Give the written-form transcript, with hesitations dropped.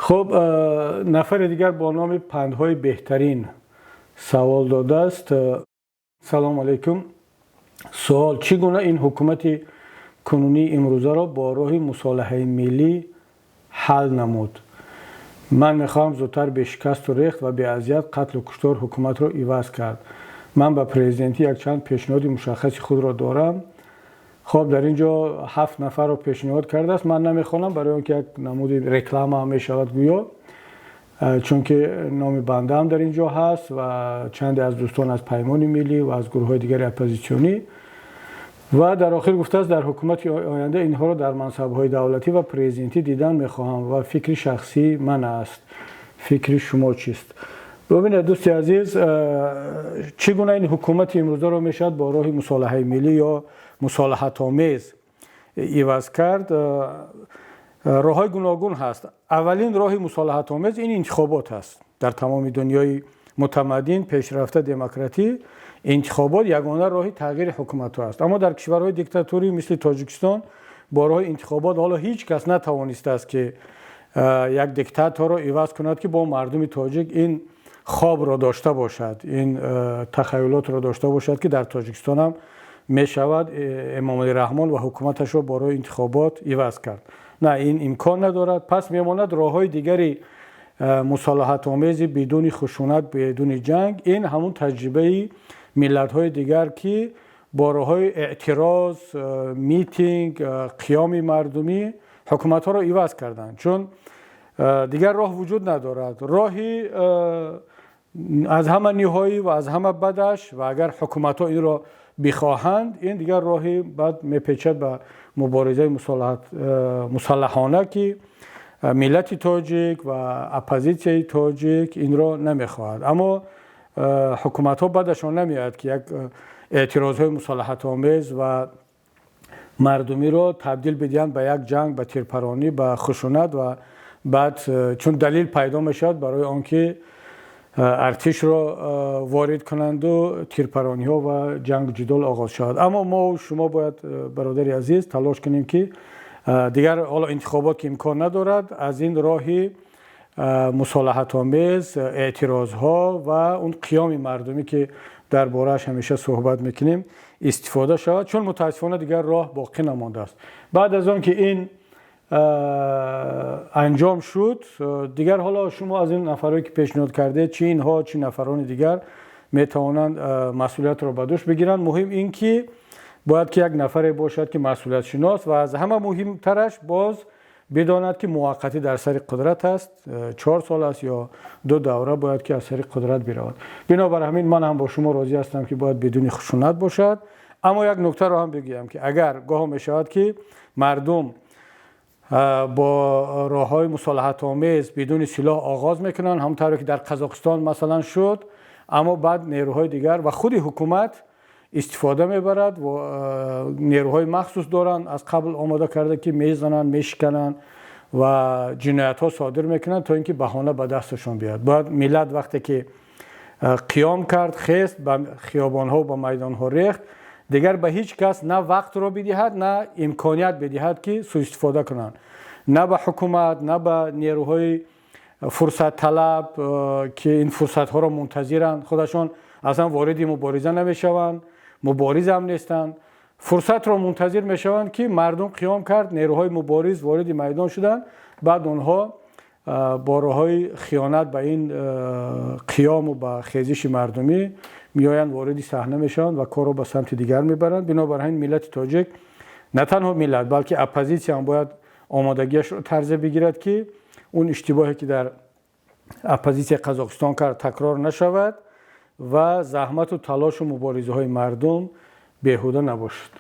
Хуб, нафари дигар бо номи Пандҳои беҳтарин савол додааст. Салому алайкум. Суол: чӣ гуна ин ҳукумати кунунии имрӯзаро бо роҳи мусолиҳаи миллӣ ҳал намуд? Ман мехоҳам зудтар бешикасту рехт ва беазият, қатлу куштор ҳукуматро иваз кард. Ман ба президентӣ якчанд пешниҳоди мушаххаси худро дорам. Хоб, дар ин ҷо ҳафт нафарро пешниҳод кардааст. Ман намехонам, барои он ки як намуди реклама мешавад гӯё, чунки номи бандаам дар ин ҷо ҳаст ва чанде аз дӯстон аз Паймони миллӣ ва аз гурӯҳҳои дигари оппозитсионӣ. Ва дар охир гуфтааст: дар ҳукумати оянда инҳоро дар мансабҳои давлатӣ ва президентӣ дидан мехоҳам ва фикри шахсии ман аст. Фикри шумо чист? Бубинед, дӯсти азиз, чӣ гуна ин ҳукумати имрӯзаро мешавад бо роҳи мусолиҳаи миллӣ ё мусолиҳатомез иваз кард? Роҳҳои гуногун ҳаст. Аввалин роҳи мусолиҳатомез ин интихобот аст. Дар тамоми дунёи мутамаддин, пешрафта, демократӣ интихобот ягона роҳи тағйири ҳукуматҳо аст. Аммо дар кишварҳои диктатурӣ, мисли Тоҷикистон, бо роҳи интихобот ҳоло ҳеҷ кас натавонистааст, ки як диктаторро иваз кунад, ки бо мардуми тоҷик ин хобро дошта бошад, ин тахаюлотро дошта бошад, ки дар Тоҷикистон ҳам мешавад Эмомалӣ Раҳмон ва ҳукуматашро бо роҳи интихобот иваз кард. На, ин имкон надорад. Пас мемонад роҳҳои дигари мусолиҳатомези бидуни хушунат, бидуни ҷанг. Ин ҳамун таҷрибаи миллатҳои дигар, ки бо роҳҳои эътироз, митинг, қиёми мардумӣ ҳукуматҳоро иваз карданд, чун дигар роҳ вуҷуд надорад. Роҳи аз ҳама ниҳоӣ ва аз ҳама бадаш, ва агар ҳукуматҳо инро бихоҳанд, ин дигар роҳи бад мепечад ба муборизаи мусаллаҳона, ки миллати тоҷик ва оппозитсияи тоҷик инро намехоҳад. Аммо ҳукуматҳо бадашон намеояд, ки як эътирозҳои мусолиҳатомез ва мардумиро табдил бидиҳанд ба як ҷанг, ба тирпаронӣ, ба хушунат. Ва баъд чун далил пайдо мешавад барои он ки артишро ворид кунанду тирпарониҳо ва ҷангу ҷидол оғоз шавад. Аммо мо шумо бояд, бародари азиз, талош кунем, ки дигар ҳоло интихобот ки имкон надорад, аз ин роҳи мусолиҳатомез, эътирозҳо ва он қиёми мардумӣ, ки дар борааш ҳамеша суҳбат мекунем, истифода шавад, чун мутаассифона дигар роҳ боқӣ намондааст. Баъд аз он ки ин анҷом шуд, дигар ҳоло шумо аз ин нафарое ки пешниҳод кардед, чи инҳо, чи нафарони дигар метавонанд масъулиятро ба дӯш бигиранд. Муҳим ин ки бояд ки як нафаре бошад, ки масъулиятшинос ва аз ҳама муҳимтараш боз бидонад, ки муваққатӣ дар сари қудрат аст, 4 сол аст ё ду давра бояд ки аз сари қудрат биравад. Бинобар ҳамин ман ҳам бо шумо розӣ ҳастам, ки бояд бидуни хушунат бошад. Аммо як нуктаро ҳам бигӯям, ки агар гоҳо мешавад, ки мардум бо роҳҳои мусолиҳатомез бидуни силоҳ оғоз мекунанд, ҳамон тавре ки дар Қазоқистон масалан шуд, аммо баъд нерӯҳои дигар ва худи ҳукумат истифода мебарад ва нерӯҳои махсус доранд, аз қабл омода карда, ки мезананд, мешикананд ва ҷиноятҳо содир мекунанд, то ин ки баҳона ба дасташон биёяд. Бояд миллат вақте ки қиём кард, хест, ба хиёбонҳо, ба майдонҳо рехт, дигар ба ҳеҷ кас на вақтро бидиҳад, на имконият бидиҳад, ки суистифода кунанд, на ба ҳукумат, на ба нерӯҳои фурсатталаб, ки ин фурсатҳоро мунтазиранд. Худашон аслан вориди мубориза намешаванд, муборизам нестанд, фурсатро мунтазир мешаванд, ки мардум қиём кард, нерӯҳои мубориз вориди майдон шуданд, баъд онҳо бо роҳҳои хиёнат ба ин қиёму ба хезиши мардумӣ меоянд, вориди саҳна мешаванд ва корро ба самти дигар мебаранд. Бинобар ҳамин миллати тоҷик, на танҳо миллат, балки оппозитсия ҳам бояд омодагиашро тарзе бигирад, ки он иштибоҳе ки дар оппозитсияи Қазоқистон кард, такрор нашавад ва заҳмату талошу муборизаҳои мардум беҳуда набошад.